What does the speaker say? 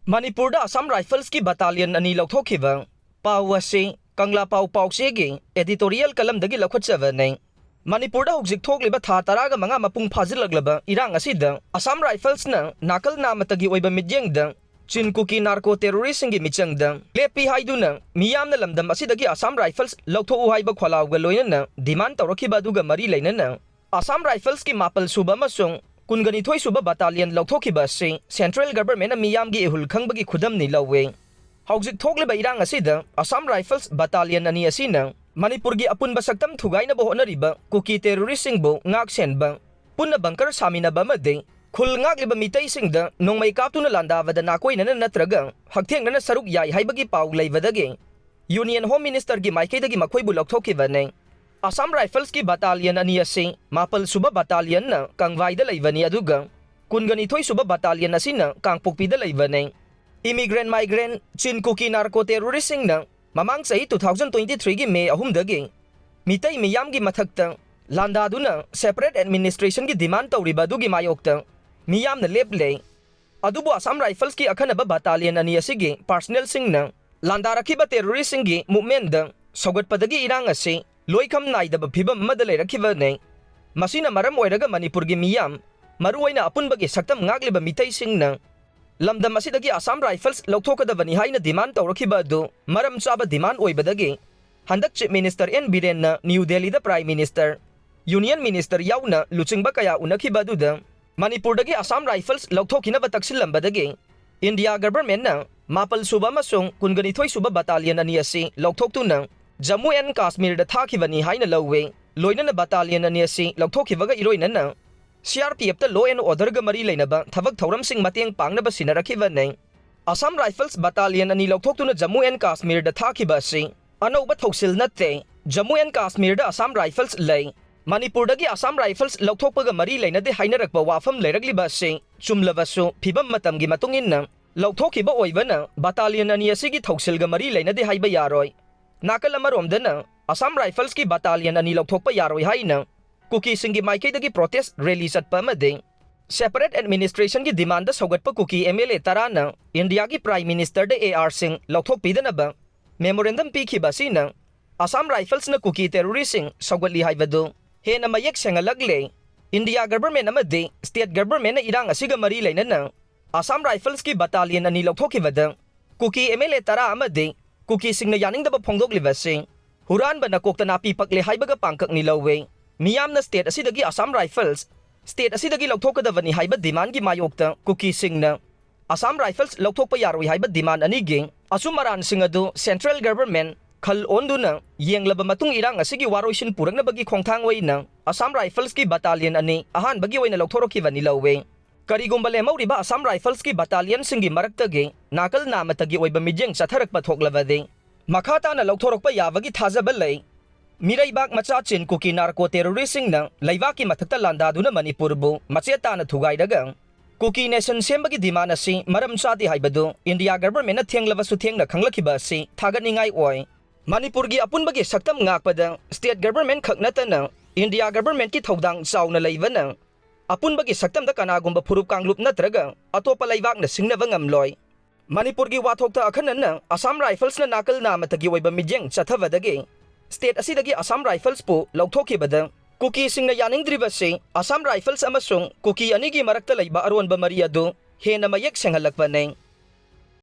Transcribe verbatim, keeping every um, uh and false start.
ꯃꯅꯤꯄꯨꯔꯗ ꯑꯁꯥꯝ ꯔꯥꯏꯐꯜꯁꯀꯤ ꯕꯇꯥꯂꯤꯌꯟ ꯑꯅꯤ ꯂꯧꯊꯣꯛꯈꯤꯕ꯫ ꯄꯥꯎ ꯑꯁꯤ ꯀꯪꯂꯥ ꯄꯥꯎ ꯄꯥꯎꯆꯦꯒꯤ editorial columnꯗꯒꯤ ꯂꯧꯈꯠꯆꯕꯅꯤ꯫ ꯃꯅꯤꯄꯨꯔꯗ ꯍꯧꯖꯤꯛ ꯊꯣꯛꯂꯤꯕ ꯊꯥ ꯇꯔꯥꯒ ꯃꯉꯥ ꯃꯄꯨꯡ ꯐꯥꯖꯤꯜꯂꯛꯂꯕ ꯏꯔꯥꯡ ꯑꯁꯤꯗ ꯑꯁꯥꯝ ꯔꯥꯏꯐꯜꯁꯅ ꯅꯥꯀꯜ ꯅꯥꯃꯠꯇꯒꯤ ꯑꯣꯏꯕ ꯃꯤꯠꯌꯦꯡꯗ ꯆꯤꯟ ꯀꯨꯀꯤ ꯅꯥꯔꯀꯣ ꯇꯦꯔꯣꯔꯤꯁꯁꯤꯡꯒꯤ ꯃꯤꯆꯪꯗ ꯂꯦꯞꯄꯤ ꯍꯥꯏꯗꯨꯅ ꯃꯤꯌꯥꯝꯅ ꯂꯝꯗꯝ ꯑꯁꯤꯗꯒꯤ ꯑꯁꯥꯝ ꯔꯥꯏꯐꯜꯁ ꯂꯧꯊꯣꯛꯎ ꯍꯥꯏꯕ ꯈꯣꯜꯂꯥꯎꯒ ꯂꯣꯏꯅꯅ demand ꯇꯧꯔꯛꯈꯤꯕ ꯑꯗꯨꯒ ꯃꯔꯤ ꯂꯩꯅꯅ ꯑꯁꯥꯝ ꯔꯥꯏꯐꯜꯁꯀꯤ ꯃꯥꯄꯜ ꯁꯨꯕ ꯑꯃꯁꯨꯡ ꯀꯨꯟꯒ ꯅꯤꯊꯣꯏ ꯁꯨꯕ ꯕꯇꯥꯂꯤꯌꯟ ꯂꯧꯊꯣꯛꯈꯤꯕ ꯑꯁꯤ central governmentꯅ ꯃꯤꯌꯥꯝꯒꯤ ꯏꯍꯨꯜ ꯈꯪꯕꯒꯤ ꯈꯨꯗꯝꯅꯤ ꯂꯧꯋꯤ꯫ ꯍꯧꯖꯤꯛ ꯊꯣꯛꯂꯤꯕ ꯏꯔꯥꯡ ꯑꯁꯤꯗ ꯑꯁꯥꯝ ꯔꯥꯏꯐꯜꯁ ꯕꯇꯥꯂꯤꯌꯟ ꯑꯅꯤ ꯑꯁꯤꯅ ꯃꯅꯤꯄꯨꯔꯒꯤ ꯑꯄꯨꯟꯕ ꯁꯛꯇꯝ ꯊꯨꯒꯥꯏꯅꯕ ꯍꯣꯠꯅꯔꯤꯕ ꯀꯨꯀꯤ ꯇꯦꯔꯣꯔꯤꯁꯁꯤꯡꯕꯨ ꯉꯥꯛ ꯁꯦꯟꯕ, ꯄꯨꯟꯅ ꯕꯪꯀꯔ ꯁꯥꯃꯤꯟꯅꯕ ꯑꯃꯗꯤ ꯈꯨꯜ ꯉꯥꯛꯂꯤꯕ ꯃꯤꯇꯩꯁꯤꯡꯗ ꯅꯣꯡꯃꯩ ꯀꯥꯞꯇꯨꯅ ꯂꯥꯟꯗꯥꯕꯗ ꯅꯥꯀꯣꯏꯅꯅ ꯅꯠꯇ꯭ꯔꯒ ꯍꯛꯊꯦꯡꯅꯅ ꯁꯔꯨꯛ ꯌꯥꯏ ꯍꯥꯏꯕꯒꯤ ꯄꯥꯎ ꯂꯩꯕꯗꯒꯤ Union Home Ministerꯒꯤ ꯃꯥꯏꯀꯩꯗꯒꯤ ꯃꯈꯣꯏꯕꯨ ꯂꯧꯊꯣꯛꯈꯤꯕꯅꯤ꯫ ꯑꯁꯥꯝ ꯔꯥꯏꯐꯜꯁꯀꯤ ꯕꯇꯥꯂꯤꯌꯟ ꯑꯅꯤ ꯑꯁꯤ ꯃꯥꯄꯜ ꯁꯨꯕ ꯕꯇꯥꯂꯤꯌꯟꯅ ꯀꯪꯚꯥꯏꯗ ꯂꯩꯕꯅꯤ, ꯑꯗꯨꯒ ꯀꯨꯟꯒ ꯅꯤꯊꯣꯏ ꯁꯨꯕ ꯕꯇꯥꯂꯤꯌꯟ ꯑꯁꯤꯅ ꯀꯥꯡꯄꯣꯛꯄꯤꯗ ꯂꯩꯕꯅꯤ꯫ Immigrant migrant ꯆꯤꯟ ꯀꯨꯀꯤ ꯅꯥꯔꯀꯣ ꯇꯦꯔꯣꯔꯤꯁꯁꯤꯡꯅ ꯃꯃꯥꯡ ꯆꯍꯤ two thousand twenty threeꯒꯤ May ꯑꯍꯨꯝꯗꯒꯤ ꯃꯤꯇꯩ ꯃꯤꯌꯥꯝꯒꯤ ꯃꯊꯛꯇ ꯂꯥꯟꯗꯥꯗꯨꯅ separate administrationꯒꯤ demand ꯇꯧꯔꯤꯕ ꯑꯗꯨꯒꯤ ꯃꯥꯌꯣꯛꯇ ꯃꯤꯌꯥꯝꯅ ꯂꯦꯞꯂꯦ꯫ ꯑꯗꯨꯕꯨ ꯑꯁꯥꯝ ꯔꯥꯏꯐꯜꯁꯀꯤ ꯑꯈꯟꯅꯕ ꯕꯇꯥꯂꯤꯌꯟ ꯑꯅꯤ ꯑꯁꯤꯒꯤ personnelꯁꯤꯡꯅ ꯂꯥꯟꯗꯥꯔꯛꯈꯤꯕ ꯇꯦꯔꯣꯔꯤꯁꯁꯤꯡꯒꯤ movementꯗ ꯁꯧꯒꯠꯄꯗꯒꯤ ꯏꯔꯥꯡ ꯑꯁꯤ ꯂꯣꯏꯈꯝ ꯅꯥꯏꯗꯕ ꯐꯤꯕꯝ ꯑꯃꯗ ꯂꯩꯔꯛꯈꯤꯕꯅꯤ꯫ ꯃꯁꯤꯅ ꯃꯔꯝ ꯑꯣꯏꯔꯒ ꯃꯅꯤꯄꯨꯔꯒꯤ ꯃꯤꯌꯥꯝ, ꯃꯔꯨꯑꯣꯏꯅ ꯑꯄꯨꯟꯕꯒꯤ ꯁꯛꯇꯝ ꯉꯥꯛꯂꯤꯕ ꯃꯤꯇꯩꯁꯤꯡꯅ ꯂꯝꯗꯝ ꯑꯁꯤꯗꯒꯤ ꯑꯁꯥꯝ ꯔꯥꯏꯐꯜꯁ ꯂꯧꯊꯣꯛꯀꯗꯕꯅꯤ ꯍꯥꯏꯅ demand ꯇꯧꯔꯛꯈꯤꯕ ꯑꯗꯨ ꯃꯔꯝ ꯆꯥꯕ demand ꯑꯣꯏꯕꯗꯒꯤ ꯍꯟꯗꯛ Chief Minister N ꯕꯤꯔꯦꯟꯅ ꯅ꯭ꯌꯨ ꯗꯦꯜꯂꯤꯗ Prime Minister, Union Minister ꯌꯥꯎꯅ ꯂꯨꯆꯤꯡꯕ ꯀꯌꯥ ꯎꯅꯈꯤꯕ ꯑꯗꯨꯗ ꯃꯅꯤꯄꯨꯔꯗꯒꯤ ꯑꯁꯥꯝ ꯔꯥꯏꯐꯜꯁ ꯂꯧꯊꯣꯛꯈꯤꯅꯕ ꯇꯛꯁꯤꯜꯂꯝꯕꯗꯒꯤ ꯏꯟꯗꯤꯌꯥ ꯒꯚꯔꯟꯃꯦꯟꯠꯅ ꯃꯥꯄꯜ ꯁꯨꯕ ꯑꯃꯁꯨꯡ ꯀꯨꯟꯒ ꯅꯤꯊꯣꯏ ꯁꯨꯕ ꯕꯇꯥꯂꯤꯌꯟ ꯑꯅꯤ ꯑꯁꯤ ꯂꯧꯊꯣꯛꯇꯨꯅ ꯖꯝꯃꯨ ꯑꯦꯟ ꯀꯥꯁꯃꯤꯔꯗ ꯊꯥꯈꯤꯕꯅꯤ ꯍꯥꯏꯅ ꯂꯧꯋꯤ꯫ ꯂꯣꯏꯅꯅ ꯕꯇꯥꯂꯤꯌꯟ ꯑꯅꯤ ꯑꯁꯤ ꯂꯧꯊꯣꯛꯈꯤꯕꯒ ꯏꯔꯣꯏꯅꯅ ꯁꯤ ꯑꯥꯔ ꯄꯤ ꯑꯦꯐꯇ law and orderꯒ ꯃꯔꯤ ꯂꯩꯅꯕ ꯊꯕꯛ ꯊꯧꯔꯝꯁꯤꯡ ꯃꯇꯦꯡ ꯄꯥꯡꯅꯕ ꯁꯤꯟꯅꯔꯛꯈꯤꯕꯅꯤ꯫ ꯑꯁꯥꯝ ꯔꯥꯏꯐꯜꯁ ꯕꯇꯥꯂꯤꯌꯟ ꯑꯅꯤ ꯂꯧꯊꯣꯛꯇꯨꯅ ꯖꯝꯃꯨ ꯑꯦꯟ ꯀꯥꯁꯃꯤꯔꯗ ꯊꯥꯈꯤꯕ ꯑꯁꯤ ꯑꯅꯧꯕ ꯊꯧꯁꯤꯜ ꯅꯠꯇꯦ꯫ ꯖꯝꯃꯨ ꯑꯦꯟ ꯀꯥꯁꯃꯤꯔꯗ ꯑꯁꯥꯝ ꯔꯥꯏꯐꯜꯁ ꯂꯩ꯫ ꯃꯅꯤꯄꯨꯔꯗꯒꯤ ꯑꯁꯥꯝ ꯔꯥꯏꯐꯜꯁ ꯂꯧꯊꯣꯛꯄꯒ ꯃꯔꯤ ꯂꯩꯅꯗꯦ ꯍꯥꯏꯅꯔꯛꯄ ꯋꯥꯐꯝ ꯂꯩꯔꯛꯂꯤꯕ ꯑꯁꯤ ꯆꯨꯝꯂꯕꯁꯨ, ꯐꯤꯕꯝ ꯃꯇꯝꯒꯤ ꯃꯇꯨꯡ ꯏꯟꯅ ꯂꯧꯊꯣꯛꯈꯤꯕ ꯑꯣꯏꯕꯅ ꯕꯇꯥꯂꯤꯌꯟ ꯑꯅꯤ ꯑꯁꯤꯒꯤ ꯊꯧꯁꯤꯜꯒ ꯃꯔꯤ ꯂꯩꯅꯗꯦ ꯍꯥꯏꯕ ꯌꯥꯔꯣꯏ꯫ ꯅꯥꯀꯜ ꯑꯃꯔꯣꯝꯗꯅ ꯑꯁꯥꯝ ꯔꯥꯏꯐꯜꯁꯀꯤ ꯕꯇꯥꯂꯤꯌꯟ ꯑꯅꯤ ꯂꯧꯊꯣꯛꯄ ꯌꯥꯔꯣꯏ ꯍꯥꯏꯅ ꯀꯨꯀꯤꯁꯤꯡꯒꯤ ꯃꯥꯏꯀꯩꯗꯒꯤ protest rally ꯆꯠꯄ ꯑꯃꯗꯤ Separate administrationꯒꯤ demandꯗ ꯁꯧꯒꯠꯄ ꯀꯨꯀꯤ MLA ꯇꯔꯥꯅ ꯏꯟꯗꯤꯌꯥꯒꯤ Prime Ministerꯗ AR ꯁꯤꯡ ꯂꯧꯊꯣꯛꯄꯤꯗꯅꯕ memorandum ꯄꯤꯈꯤꯕ ꯑꯁꯤꯅ Assam Riflesꯅ ꯀꯨꯀꯤ terroristꯁꯤꯡ ꯁꯧꯒꯠꯂꯤ ꯍꯥꯏꯕꯗꯨ ꯍꯦꯟꯅ ꯃꯌꯦꯛ ꯁꯦꯡꯍꯜꯂꯛꯂꯦ꯫ ꯏꯟꯗꯤꯌꯥ government ꯑꯃꯗꯤ state governmentꯅ ꯏꯔꯥꯡ ꯑꯁꯤꯒ ꯃꯔꯤ ꯂꯩꯅꯅ Assam Riflesꯀꯤ battalion ꯑꯅꯤ ꯂꯧꯊꯣꯛꯈꯤꯕꯗ ꯀꯨꯀꯤ MLA ꯇꯔꯥ ꯑꯃꯗꯤ ꯀꯨꯀꯤꯁꯤꯡꯅ ꯌꯥꯅꯤꯡꯗꯕ ꯐꯣꯡꯗꯣꯛꯂꯤꯕ ꯑꯁꯤ ꯍꯨꯔꯥꯟꯕꯅ ꯀꯣꯛꯇ ꯅꯥꯄꯤ ꯄꯛꯂꯦ ꯍꯥꯏꯕꯒ ꯄꯥꯡꯀꯛꯅꯤ ꯂꯧꯋꯦ꯫ ꯃꯤꯌꯥꯝꯅ state ꯑꯁꯤꯗꯒꯤ Assam Rifles state ꯑꯁꯤꯗꯒꯤ ꯂꯧꯊꯣꯛꯀꯗꯕꯅꯤ ꯍꯥꯏꯕ demandꯒꯤ ꯃꯥꯌꯣꯛꯇ ꯀꯨꯀꯤꯁꯤꯡꯅ Assam Rifles ꯂꯧꯊꯣꯛꯄ ꯌꯥꯔꯣꯏ ꯍꯥꯏꯕ demand ꯑꯅꯤꯒꯤ ꯑꯆꯨꯝ ꯑꯔꯥꯟꯁꯤꯡ ꯑꯗꯨ central government ꯈꯜ ꯑꯣꯟꯗꯨꯅ ꯌꯦꯡꯂꯕ ꯃꯇꯨꯡ ꯏꯔꯥꯡ ꯑꯁꯤꯒꯤ ꯋꯥꯔꯣꯏꯁꯤꯟ ꯄꯨꯔꯛꯅꯕꯒꯤ ꯈꯣꯡꯊꯥꯡ ꯑꯣꯏꯅ Assam Riflesꯀꯤ battalion ꯑꯅꯤ ꯑꯍꯥꯟꯕꯒꯤ ꯑꯣꯏꯅ ꯂꯧꯊꯣꯔꯛꯈꯤꯕꯅꯤ ꯂꯧꯋꯦ꯫ ꯀꯔꯤꯒꯨꯝꯕ ꯂꯦꯝꯍꯧꯔꯤꯕ Assam Riflesꯀꯤ battalionꯁꯤꯡꯒꯤ ꯃꯔꯛꯇꯒꯤ ꯅꯥꯀꯜ ꯅꯥꯃꯇꯒꯤ ꯑꯣꯏꯕ ꯃꯤꯠꯌꯦꯡ ꯆꯠꯊꯔꯛꯄ ꯊꯣꯛꯂꯕꯗꯤ ꯃꯈꯥ ꯇꯥꯅ ꯂꯧꯊꯣꯔꯛꯄ ꯌꯥꯕꯒꯤ ꯊꯥꯖꯕ ꯂꯩ꯫ ꯃꯤꯔꯩꯕꯥꯛ ꯃꯆꯥ ꯆꯤꯟ ꯀꯨꯀꯤ narco terroristꯁꯤꯡꯅ ꯂꯩꯕꯥꯛꯀꯤ ꯃꯊꯛꯇ ꯂꯥꯟꯗꯥꯗꯨꯅ ꯃꯅꯤꯄꯨꯔꯕꯨ ꯃꯆꯦꯠ ꯇꯥꯅ ꯊꯨꯒꯥꯏꯔꯒ ꯀꯨꯀꯤ nation ꯁꯦꯝꯕꯒꯤ demand ꯑꯁꯤ ꯃꯔꯝ ꯆꯥꯗꯦ ꯍꯥꯏꯕꯗꯨ ꯏꯟꯗꯤꯌꯥ governmentꯅ ꯊꯦꯡꯂꯕꯁꯨ ꯊꯦꯡꯅ ꯈꯪꯂꯛꯈꯤꯕ ꯑꯁꯤ ꯊꯥꯒꯠꯅꯤꯡꯉꯥꯏ ꯑꯣꯏ꯫ ꯃꯅꯤꯄꯨꯔꯒꯤ ꯑꯄꯨꯟꯕꯒꯤ ꯁꯛꯇꯝ ꯉꯥꯛꯄꯗ state government ꯈꯛ ꯅꯠꯇꯅ ꯏꯟꯗꯤꯌꯥ governmentꯀꯤ ꯊꯧꯗꯥꯡ ꯆꯥꯎꯅ ꯂꯩꯕꯅ ꯑꯄꯨꯟꯕꯒꯤ ꯁꯛꯇꯝꯗ ꯀꯅꯥꯒꯨꯝꯕ ꯐꯨꯔꯨꯞ ꯀꯥꯡꯂꯨꯞ ꯅꯠꯇ꯭ꯔꯒ ꯑꯇꯣꯞꯄ ꯂꯩꯕꯥꯛꯅ ꯁꯤꯡꯅꯕ ꯉꯝꯂꯣꯏ꯫ ꯃꯅꯤꯄꯨꯔꯒꯤ ꯋꯥꯊꯣꯛꯇ ꯑꯈꯟꯅꯅ Assam Riflesꯅ ꯅꯥꯀꯜ ꯅꯥꯃꯇꯒꯤ ꯑꯣꯏꯕ ꯃꯤꯠꯌꯦꯡ ꯆꯠꯊꯕꯗꯒꯤ state ꯑꯁꯤꯗꯒꯤ Assam Riflesꯄꯨ ꯂꯧꯊꯣꯛꯈꯤꯕꯗ ꯀꯨꯀꯤꯁꯤꯡꯅ ꯌꯥꯅꯤꯡꯗ꯭ꯔꯤꯕꯁꯤ Assam Rifles ꯑꯃꯁꯨꯡ ꯀꯨꯀꯤ ꯑꯅꯤꯒꯤ ꯃꯔꯛꯇ ꯂꯩꯕ ꯑꯔꯣꯟꯕ ꯃꯔꯤ ꯑꯗꯨ ꯍꯦꯟꯅ ꯃꯌꯦꯛ ꯁꯦꯡꯍꯜꯂꯛꯄꯅꯤ꯫